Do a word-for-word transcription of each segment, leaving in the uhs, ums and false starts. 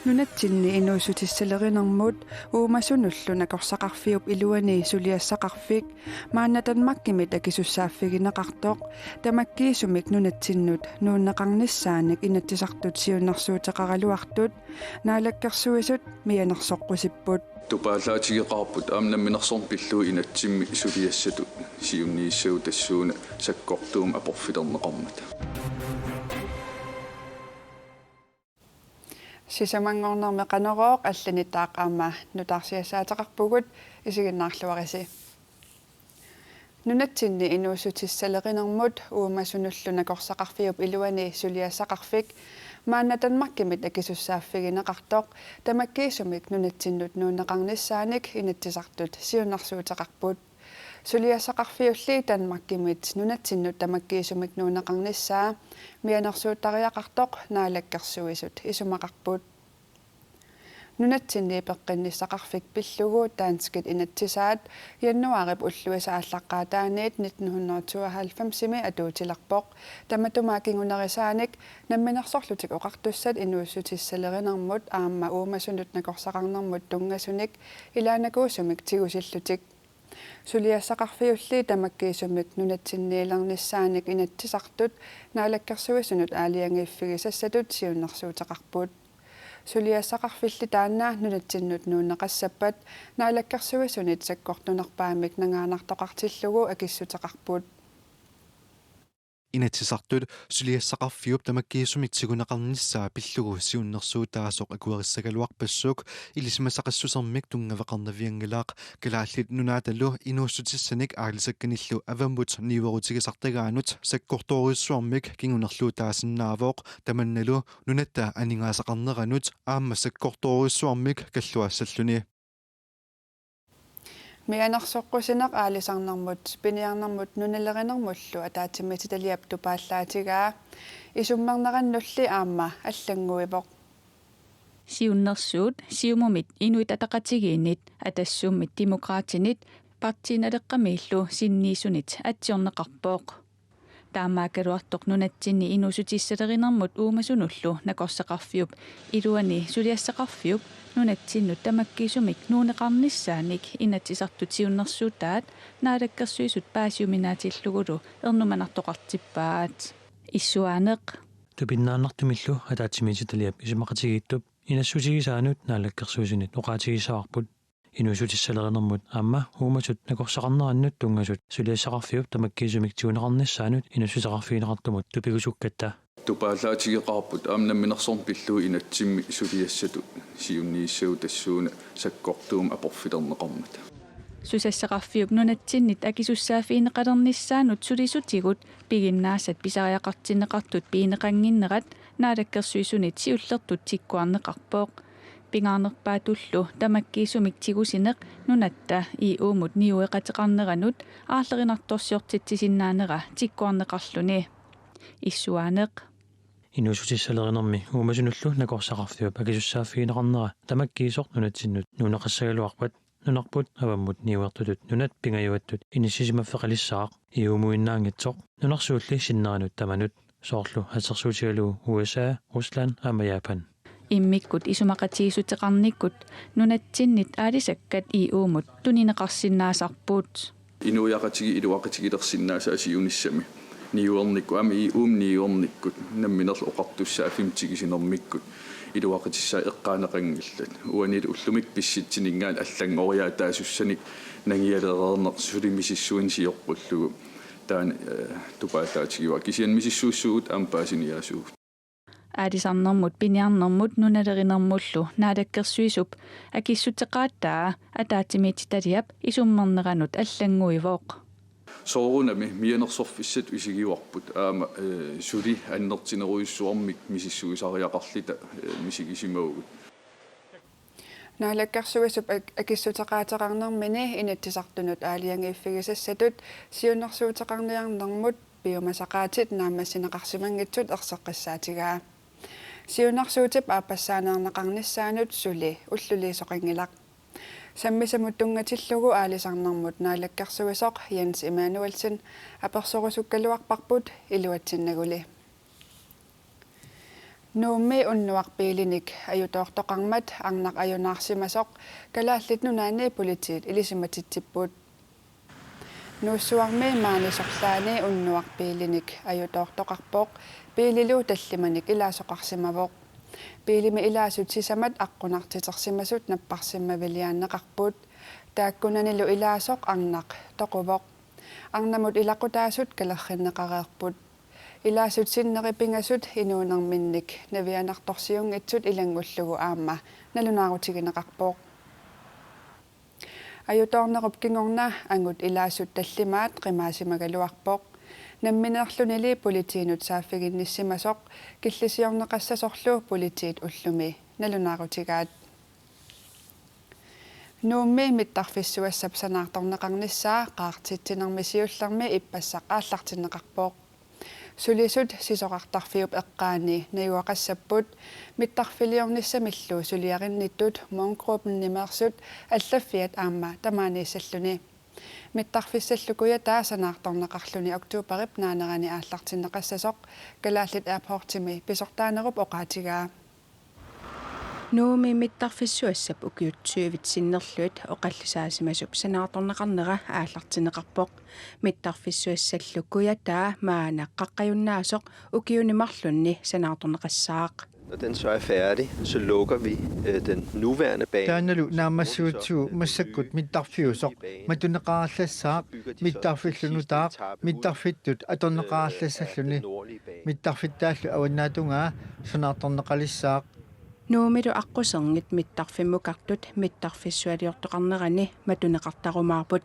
Nunatsinni inuussutissalerinermut uumasunullu nakorsaqarfiup iluani suliassaqarfik maanna Danmarkimit akisussaaffigineqartoq tamakkiisumik nunatsinnut nuunneqarnissaanik Inatsisartut siunnersuuteqaraluartut Naalakkersuisut mianersoqqusipput. Tupaallaatigeqaarput aamma namminersorneq pillugu inatsimmi suliassatut siunniussagut tassuuna sakkortuumik aporfilerneqarmata. Sisamanngornermi Qanorooq allanittaaq aamma nutaarsiassaateqarpugut, isiginnaarluarisi. Nunatsinni inuussutissalerinermut uumasunullu nakorsaqarfiup iluani suliassaqarfik maanna Danmarkimit akisussaaffigineqartoq tamakkiisumik nunatsinnut nuunneqarnissaanik Inatsisartut siunnersuuteqarput. Suliassaqarfiulli Danmarkimit nunatsinnut tamakkiisumik nuunneqarnissaa mianersuuttariaqartoq Naalakkersuisut isumaqarput. Nunatsinni peqqinnissaqarfik pillugu danskit inatsisaat januaarip ulluisa aallaqqaataaniit nitten hundrede tooghalvfemsimi atuutilerpoq. Tamatuma kingunerisaanik Namminersorlutik Oqartussat inuussutissalerinermut aamma uumasunut nakorsaqarnermut tunngasunik ilaannakuusumik tigusillutik. Suliassaqarfiulli tamakkiisumik nunatsinniilernissaanik Inatsisartut Naalakkersuisunut aalajangiiffigisassatut siunnersuuteqarput. Suliassaqarfilli taanna nunatsinnut nuunneqassappat Naalakkersuisunit sakkortunerpaamik nangaannartoqartillugu akissuteqarput. Inatsisartut suliassaqarfiup tamakkiisumik tiguneqarnissaa pillugu siunnersuutaasoq akuerissagaluarpassuk ilisimasaqassusermik tunngaveqarnavianngilaq. Kalaallit Nunaatalu inuussutissanik aalisakkanillu avammut niuerutigisartagaanut sakkortoorujussuarmik kingunerluutaasinnaavoq, tamannalu nunatta aningaasaqarneranut aamma sakkortoorujussuarmik kalluassalluni. Mianersoqqusineq aalisarnermut, piniarnermut nunalerinermullu ataatsimiititaliap tupaallaatigaa isummernerannulli aamma allannguivoq. Siunnersuut Siumumit, Inuit Ataqatigiinnit, Atassummit, Demokraatinit, Partii Naleqqamiillu sinniisunit atsiorneqarpoq. Taamaakkaluartoq nunatsinni inuussutissalerinermut uumasunullu nakorsaqarfiup iluani suliassaqarfiup nunatsinnut tamakkiisumik nuunneqarnissaanik Inatsisartut siunnersuutaat Naalakkersuisut paasiuminaatsillugulu ernumanartoqartippaat. Issuaaneq. Tupinnaannartumillu ataatsimiititaliap isumaqatigiittup inassutigisaanut Naalakkersuisunit oqaatigissavarput inuussutissalerinermut aamma uumasut nakorsaqarnerannut tunngasut suliassaqarfiup tamakkiisumik tiguneqarnissaanut inassuteqarfigineqartumut tupigusukkatta. Tupaallaatigeqaarput aamma namminersorneq pillugu inatsimmi suliassatut siunniussagut tassuuna sakkortuumik aporfilerneqarmata. Susassaqarfiup nunatsinnit akisussaaffigineqalernissaanut sulisutigut piginnaasat pisariaqartinneqartut pigineqannginnerat Naalakkersuisunit siullertut tikkuarneqarpoq. Pingaarnerpaatullu tamakkiisumik tigusineq nunatta E U-mut niueqateqarneranut aarlerinartorsiortitsisinnaanera tikkuarneqarluni. Issuaaneq. Inuussutissalerinermi uumasunullu nakorsaqarfiup akisussaaffigineqarnera tamakkiisoq nunatsinnut nuunneqassagaluarpat nunarput avammut niuertutut nunat pingajuattut inissisimaffeqalissaaq E U-muinnaanngitsoq nunarsuulli sinneranut tamanut, soorlu assersuutigalugu U S A, Rusland aamma Japan. Immikkut isumaqatigiissuteqarnikkut nunatsinnit aalisakkat E U-mut tunineqarsinnaasarput. Inuiaqatigiit iluaqutigilersinnaasaat siunissami niuernikkut, aamma E U-mi niuernikkut, Namminerlu Oqartussaaffimmi tigusinermikkut iluaqutissaat eqqaaneqanngillat. Uanilu ullumikkut pissitsininngaanniit allanngoriaataasussanik nangialereerneq suli misissuineq sioqqullugu. Taanna, eh, tupaallaatigivara. Kisianni misissuissuugut aamma paasiniaasugut. Aalisarnermut piniarnermut nunalerinermullu Naalakkersuisup akissuteqaataa ataatsimiititaliap isummerneranut allannguivoq. Soorunami mianersorfissatut isigivarput aamma, eh, suli annertunerujussuarmik misissuisariaqarluta, eh, misigisimavugut. Naalakkersuisup ak-, akissuteqaateqarnermini Inatsisartunut aalajangiiffigisassatut siunnersuuteqarniarnermut piumasaqaatit naammassineqarsimanngitsut erseqqissaatigaa. Siunnersuutip aappassaaneerneqarnissaanut suli ulluliisoqanngilaq. Sammisamut tunngatillugu aalisarnermut naalakkersuisoq Jens Emanuelsen apersorusukkaluarparput, iluatsinnaguli. Nuummi unnuaq biilinik ajutoortoqarmat arnaq ajunaarsimasoq Kalaallit Nunaanni politiit ilisimatitsipput. Nuussuarmi maani sorlaani unnuaq biilinik ajutoortoqarpoq, biililu tallimanik ilaasoqarsimavoq. Biilimi ilaasut sisamat aqqunartitersimasut napparsimmaviliaanneqarput. Taakkunanilu ilaasoq arnaq toquvoq. Arnamut ilaqutaasut kalerrinneqareerput. Ilaasut sinneri pingasut inuunerminnik navianartorsiunngitsut ilanngullugu aamma nalunaarutigineqarpoq. Ajutoornerup kingorna angut ilaasut tallimaat qimaasimagaluarpoq. Nammineerlunili politiinut saaffiginnissimasoq killisiorneqassasorlu politiit ullumi nalunaarutigaat. Nuummi mittarfissuassap sanaartorneqarnissaa qaartitsinermi siullermi ippassaq aallartinneqarpoq. Sulisut sisorartarfiup eqqaani najugaqassapput, mittarfiliornissamillu suliarinnittut Munch-gruppen nimeersut allaffiat aamma tamaaniissalluni. Mittarfissallu kujataa sanaartorneqarluni oktoberip naanerani aallartinneqassasoq Kalaallit Airportsimi pisortaanerup oqaatigaa. Nuummi mittarfissuassap ukiut tyvit sinnerlugit oqallisaasimasumik sanaartorneqarnera aallartinneqarpoq. Mittarfissuassallu kujataa maanna qaqqajunnaasoq ukiuni marlunni sanaartorneqassaaq. Når den så er færdig, så lukker vi øh, den nuværende bane. Taannalu naammassigutsigu massakkut mittarfiusoq matuneqarallassaaq, mittarfillu nutaaq mittarfittut atorneqarallassalluni. Mittarfittaallu avannaatungaa sanaartorneqalissaaq. Nuummilu aqquserngit mittarfimmukartut mittarfissualiortoqarnerani matuneqartarumaarput.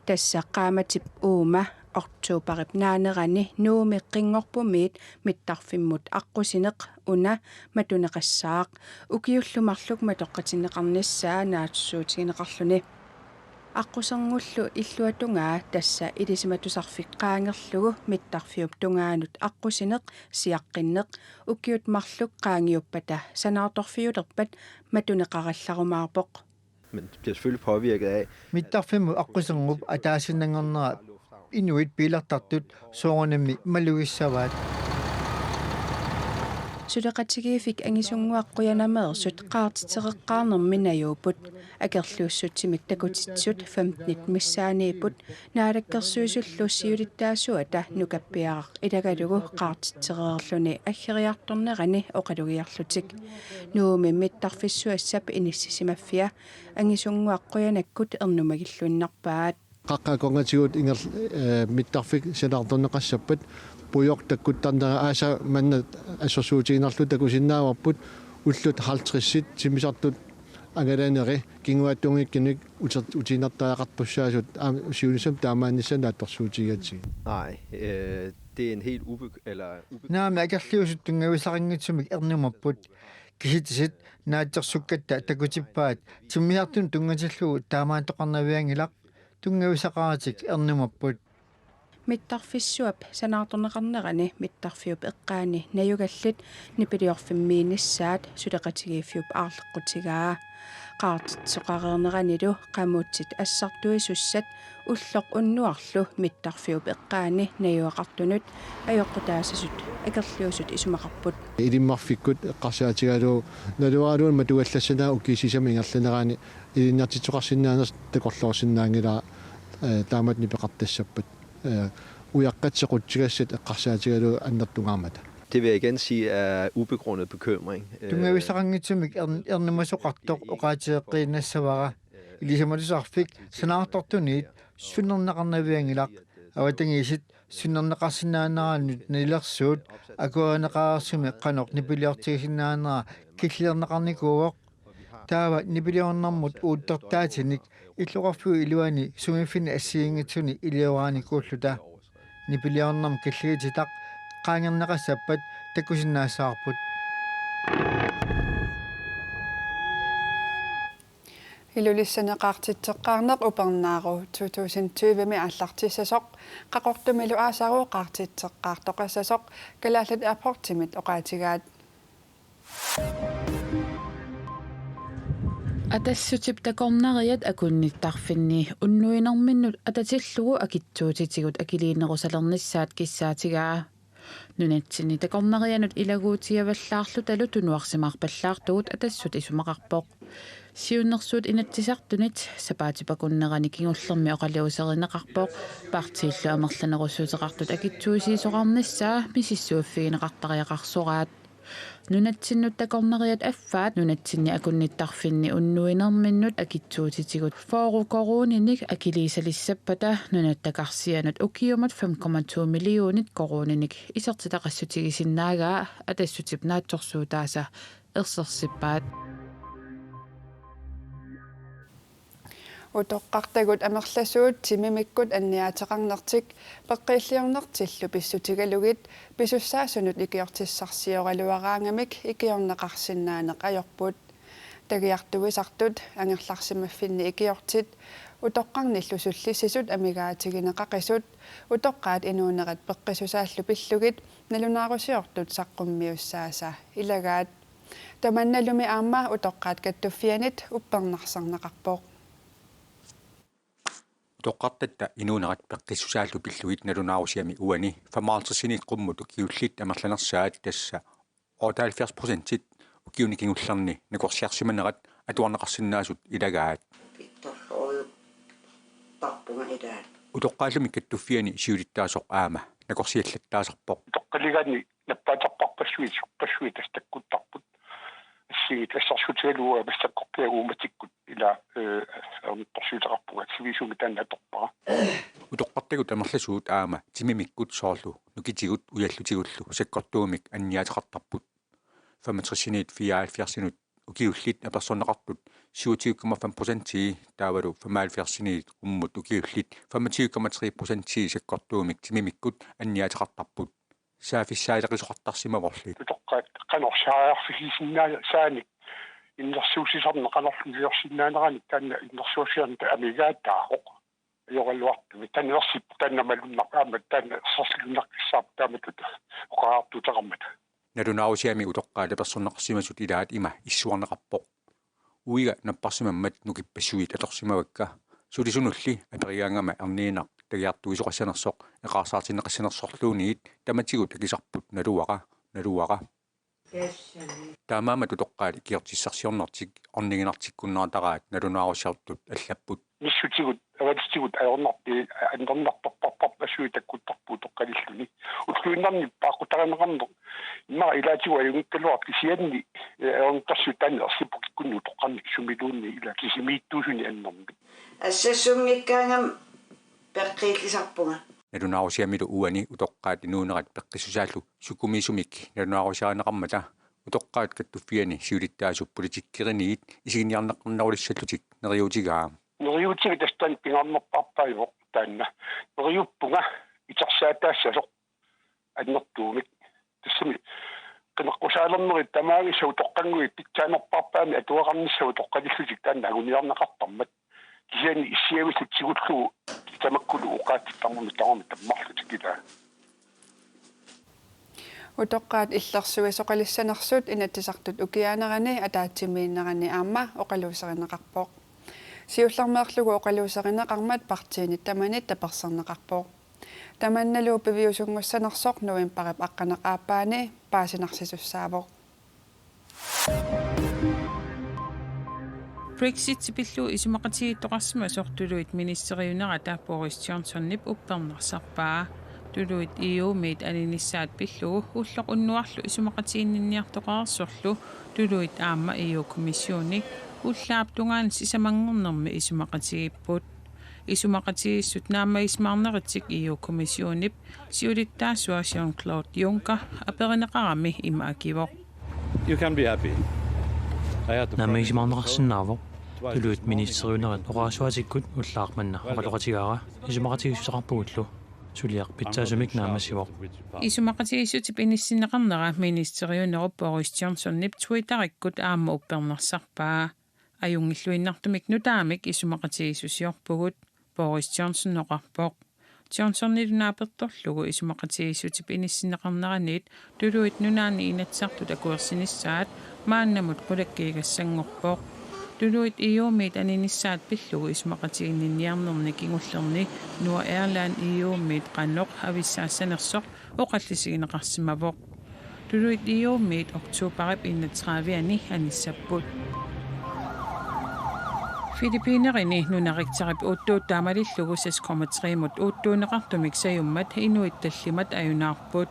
Tassa qaammatip uuma oktoberip naanerani Nuummi Qinngorpumiit mittarfimmut aqqusineq una matuneqassaaq, ukiullu marluk matoqqatinneqarnissaa naatsorsuutigineqarluni. Aqqusernullu illuatungaa, tassa Ilisimatusarfik qaangerlugu mittarfiup tungaanut aqqusineq siaqqinneq, ukiut marluk qaangiuppata sanaartorfiulerpat matuneqarallarumaarpoq. Men bliver selvfølgelig påvirket af. Mittarfimmut aqqusernup ataasiinnanngornera inuit biilertartut soorunami malugissavaat. Suleqatigiiffik Angisunnguaq Qujanameersut qaartitseqqaarnermi najuupput. Akerliussutsimik takutitsisut femtenit missaaniipput. Naalakkersuisullu siulittaasuata nukappiaraq ilagalugu qaartitsereerluni aggeriartornerani oqalugiarlutik. Nuummi mittarfissuassap inissisimaffia Angisunnguaq Qujanakkut ernumagilluinnarpaat. Qaqqat akornatigut inger- eh, mittarfik sanaartorneqassappat pujoq takkuttarnera aasaq manna assersuutigiinnarlugu takusinnaavarput, ullut halvtredsit timmisartut angalaneri kinguaattuunngikkunik uter- utiinnartariaqartussaasut aamma siunissami taamaannissaa naatsorsuutigigatsigit. Nej, øh, det er en helt ube- eller ube- Naamik, akerliusut tunngavisaqanngitsumik ernumapput. Kisitsisit naatsorsukkatta takutippaat timmisartunut tunngatillugu taamaattoqarnavianngilaq, tunngavisaqaratik ernumapput. Mittarfissuap sanaartorneqarnerani mittarfiup eqqaani najugallit nipiliorfimmiinnissaat suleqatigiiffiup aarleqqutigaa. Qaartitsoqareerneranilu qamuutsit assartuisussat ulloq unnuarlu mittarfiup eqqaani najugaqartunut ajoqutaasasut akerliusut isumaqarput. Ilimmarfikkut eqqarsaatigalugu naluaraluunniit matugallassanagu ukiut sisamat ingerlanerani ilinniartitsisoqarsinnaanersoq takorloorsinnaanngilara, eh, taamatut nipeqartassappat. Eh, ujaqqat sequtsigassat eqqarsaatigalugu annertungaarmata. Det vil jeg igen sige er ubegrundet bekymring. Øh, Tunngavisaqanngitsumik ern- ernumasoqartoq oqaatigeqqiinnassavara. Ilisimatusarfik sanaartortuniit sunnerneqarnavianngilaq. Avatangiisit sunnerneqarsinnaaneranut nalilersuut akuerineqareersumik qanoq nipiliortigisinnaanera killilerneqarnikuuvoq. Taava nipiliornermut uuttortaatinik illoqarfiup iluani sumiiffinni assigiinngitsuni ilioraanikuulluta. Nipiliornermut killigititaq qaangerneqassappat takusinnaassavarput. Ilulissani qaartitseqqaarneq upernaaru to tusind tyve-mi aallartissasoq Qaqortumilu aasaru qaartitseqqaartoqassasoq Kalaallit Airportsimit oqaatigaat. Atassutip takornariat akunnittarfinni unnuinerminnut atatillugu akitsuutitigut akiliinerusalernissaat kissaatigaa. Nunatsinni takornarianut ilaguutiavallaarlutalu tunuarsimaarpallaartugut Atassut isumaqarpoq. Siunnersuut Inatsisartunit sapaatip akunnerani kingullermi oqaluuserineqarpoq partiillu amerlanerussuteqartut akitsuusiisoqarnissaa misissuiffigineqartariaqarsoraat. Nunatsinnut takornariat affaat nunatsinni akunnittarfinni unnuinerminnut akitsuutitigut fyrre koruuninik akiliisalissappata nunatta karsianut ukiumut fem komma to millionit koruuninik isertitaqassutigisinnaagaat Atassutip naatsorsuutaasa ersersippaat. Utoqqartagut amerlasuut timimikkut anniaateqarnertik peqqiilliornertillu pissutigalugit pisussaasunut ikiortissarsioraluaraangamik ikiorneqarsinnaaneq ajorput. Tagiartuisartut angerlarsimaffinni ikiortit utoqqarnillu sullissisut amigaatigineqaqisut utoqqaat inuunerat peqqissusaallu pillugit nalunaarusiortut saqqummiussaasa ilagaat. Tamannalumi aamma utoqqaat kattuffianit uppernarsarneqarpoq. Utoqqartatta inuunerat peqqissusaallu pillugit nalunaarusiami uani femoghalvtredsiniit qummut ukiullit amerlanersaat, tassa otteoghalvfjerds procentit ukiuni kingullerni nakorsiarsimanerat atuarneqarsinnaasut ilagaat. Pittorluujuttaarpunga ilaat. Utoqqaallumi kattuffiani siulittaasoq aamma nakorsiallattaasarpoq. Utoqqaligaanni nappaaterpassuit, sorpassuit tassa takkuttarput. Assigiit assersuutigalugu massakkorpiagu uummatikkut ila, eh, ajornartorsiuteqarpunga, sivisuumik taanna atorpara. Utoqqartagut amerlasuut aamma timimikkut soorlu nukitigut ujallutigullu sakkortuumik anniaateqartarput. Femogtresiniit fireoghalvfjerdsinut ukiullit apersorneqartut syvogtyve komma fem procentii taavalu femoghalvfjerdsiniit qummut ukiullit femogtyve komma tre procentii sakkortuumik timimikkut anniaateqartarput. Saaffissaaleqisoqartarsimavorli. Utoqqaat qanoq saariarfigisinnaasaannik innersuussisarneq qanorlu iliorsinnaaneranik taanna innersuussiorneq amigaataavoq. Ajoraluartumik taanna ersippoq, taanna malunnarpoq aamma taanna erserluinnaqqissaarpoq taamatut oqariartuuteqarmata. Nalunaarusiami utoqqaat apersorneqarsimasut ilaat ima issuarneqarpoq. Uiga napparsimammat nukippassuit atorsimavakka. Sulisunulli aperigaangama erniinnaq tagiartuisoqassanersoq eqaarsaartinneqassanersorluunniit tamatigut akisarput naluara, naluara. Taamaammat utoqqaat ikiortissarsiornertik orniginartikkunnaartaraat nalunaarusiortut allapput. Nissutigut, avalitigut ajornarpi annernartorparparpassuit takkuttarput utoqqalilluni. Ulluinnarni paaqqutarineqarneq immaqa ilaatigut ajunngikkaluartoq kisianni, eh, ajornartorsiut taanna ersippoq kikkunnut utoqqarnik sumiluunniit ila kisimiittuusunik annermik. Assassunngikkaangama peqqiillisarpunga. Nalunaarusiamilu uani utoqqaat inuunerat peqqissusaallu sukumiisumik nalunaarusiarineqarmata utoqqaat kattuffianni siulittaasup politikkeriniit isiginiarneqarnerulissallutik neriuutigaa. Neriuutiga tassa taanna pingaarnerpaarpaajuvoq taanna. Neriuppunga itersaataassasoq annertuumik. Tassami qineqqusaalernerit tamaavisa utoqqannguit pitsaanerpaarpaamik atuaqarnissaat utoqqalillutik taanna anguniarneqartarmat. Kisianni issiavillu tigullugu tamakkulu oqaatsittarnermik tamarmik tammarlutik ilaa. Utoqqaat illersuisoqalissanersut Inatsisartut ukiaanerani ataatsimiinnerani aamma oqaluuserineqarpoq. Siullermeerlugu oqaluuserineqarmat partiinit tamanit taperserneqarpoq. Tamannalu piviusunngussanersoq novembarip aqqaneq-aappaani paasinarsisussaavoq. Brexitip pillugu isumaqatigiittoqarsimasoq tuluit ministeriunerata Boris Johnsonip uppernarsarpaa. Tuluit E U-miit aninissaat pillugu ulloq unnuarlu isumaqatiginninniartoqareersorlu tuluit aamma E U-kommissioni ullaap tungaanut sisamanngornermi isumaqatigiipput. Isumaqatigiissut naammagisimaarneritsik E U-kommissionip siulittaasua Jean-Claude Juncker aperineqarami ima akivoq. You can be happy. I had the promise. Naammagisimaarusinnaavarput. Tuluit ministeriunerat oqarasuaatikkut ullaaq manna oqaloqatigaara isumaqatigiissuteqarpugullu. Suliaq pitsaasumik naammassivoq. Isumaqatigiissutip inissinneqarnera ministeriunerup Boris Johnsonip Twitterikkut aamma uppernarsarpaa. Ajunngilluinnartumik nutaamik isumaqatigiissusiorpugut, Boris Johnson oqarpoq. Johnsonilu naapertorlugu isumaqatigiissutip inissinneqarneraniit tuluit nunaanni Inatsisartut akuersinissaat maannamut qulakkeegassanngorpoq. Tuluit E U-miit aninissaat pillugu isumaqatiginninniarnerni kingullerni Noah Erland E U-miit qanoq avissaassanersoq oqallisigineqarsimavoq. Tuluit E U-miit oktobarip enogtredive-ani anissapput. Filippinerini nuna Richterip uuttuut taamalillugu seks komma tre-mut uuttuunneqartumik sajummat inuit tallimat ajunaarput.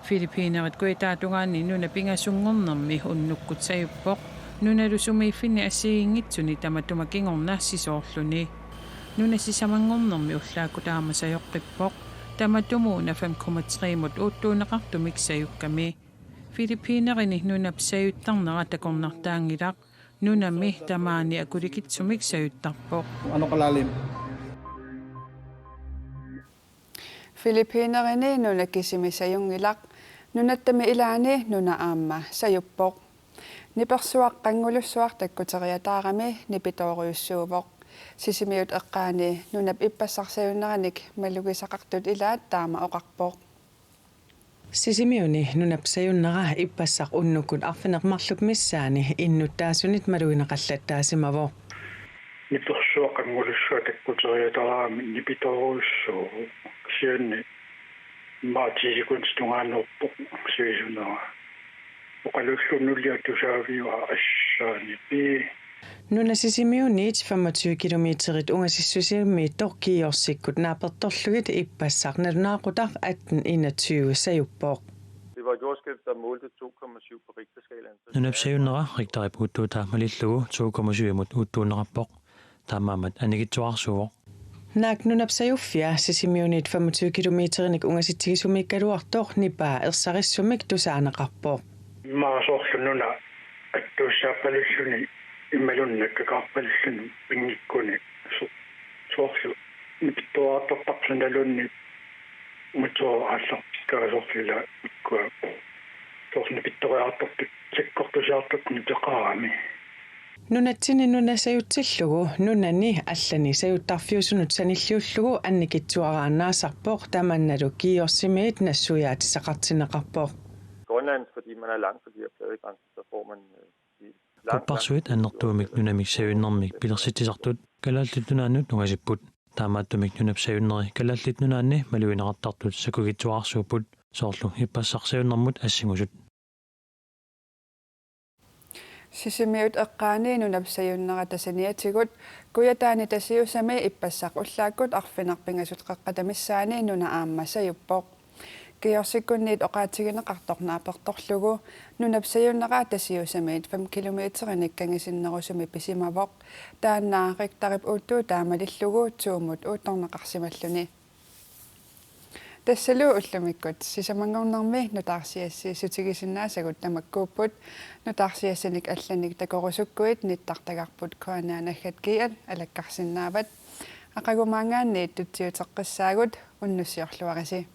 Filippinerit kujataatungaani nuna pingasunngornermi unnukkut sajuppoq. Nunalu sumiiffinni assigiinngitsuni tamatuma kingorna sisoorluni. Nuna sisamanngornermi ullaakkut aamma sajoqqippoq. Tamatumuuna fem komma tre-mut uuttuunneqartumik sajukkami. Filippinerini nunap sajuttarnera takornartaanngilaq. Nunami tamaani akulikitsumik sajuttarpoq. Ano kalalim? Filippinerini nuna kisimi sajunngilaq. Nunattami ilaani nuna aamma sajuppoq. Nipersuaq qanngulussuaq takkuteriataarami nipitoorujussuuvoq. Sisimiut eqqaani nunap ippassaq sajunneranik malugisaqartut ilaat taama oqarpoq. Sisimiuni nunap sajunnera ippassaq unnukkut arfineq-marluk missaani innuttaasunit malugineqallattaasimavoq. Nipersuaq qanngulussuaq takkuteriataarami nipitoorujussuuvoq. Kisianni immaqa ti sekundit tungaanut uppoq sivisunera. Oqalulluunniit tusaaviuvoq assaani pii. Nuna Sisimiuniit femogtyve kilometerit ungasissusiammiittoq Kiiorsikkut naapertorlugit ippassaq nalunaaqutaq atten enogtyve sajuppoq. Det var et jordskælv, der målte to komma syv på Richterskalaen. Nunap sajunnera Richterip uuttuutaa malillugu to komma syv-mut uuttuunneqarpoq. Taamaammat annikitsuararsuuvoq. Naak nunap sajuffia Sisimiuniit femogtyve kilometerinik ungasitsigisumiikkaluartoq nipaa ersarissumik tusaaneqarpoq. Immaqa soorlu nuna attuussaappalilluni imaluunniit nakkakaarpalilluni pinngikkuni so-, soorlu nipittoraartortarluni naluunniit motor aallartikkaa soorlu ila ikkua soorlu nipittoriartortut sakkortusiartortut nipeqarami. Nunatsinni nuna sajutsillugu nunani allani sajuttarfiusunut sanilliullugu annikitsuaraannaasarpoq tamannalu Kiiorsimiit nassuiaatissaqartinneqarpoq. Grønland, fordi man er langt fra de her pladegrænser, så får man, øh, de langt, langt Qupparsuit annertuumik nunamik sajunnermik pilersitsisartut Kalaallit Nunaannut ungasipput. Taamaattumik nunap sajunneri Kalaallit Nunaanni malugineqartartut sakkukitsuararsuupput, soorlu ippassaq sajunnermut assingusut. Sisimiut eqqaani nunap sajunnera tasaniatigut Kujataani Tasiusami ippassaq ullaakkut arfineq pingasut qeqqata missaani nuna aamma sajuppoq. Kiiorsikkunniit oqaatsigineqartoq naapertorlugu nunap sajunnera Tasiusamiit fem kilometerinik kangisinnerusumi pisimavoq. Taanna Richterip uuttuutaa malillugu to-mut uuttorneqarsimalluni. Tassalu ullumikkut sisamanngornermi nutaarsiassissutigisinnaasagut tamakkuupput. Nutaarsiassanik allanik takorusukkuit nittartagarput K N R naggat G L alakkarsinnaavat. Aqagumaangaanniit tutsiuteqqissaagut, unnussiorluarisi.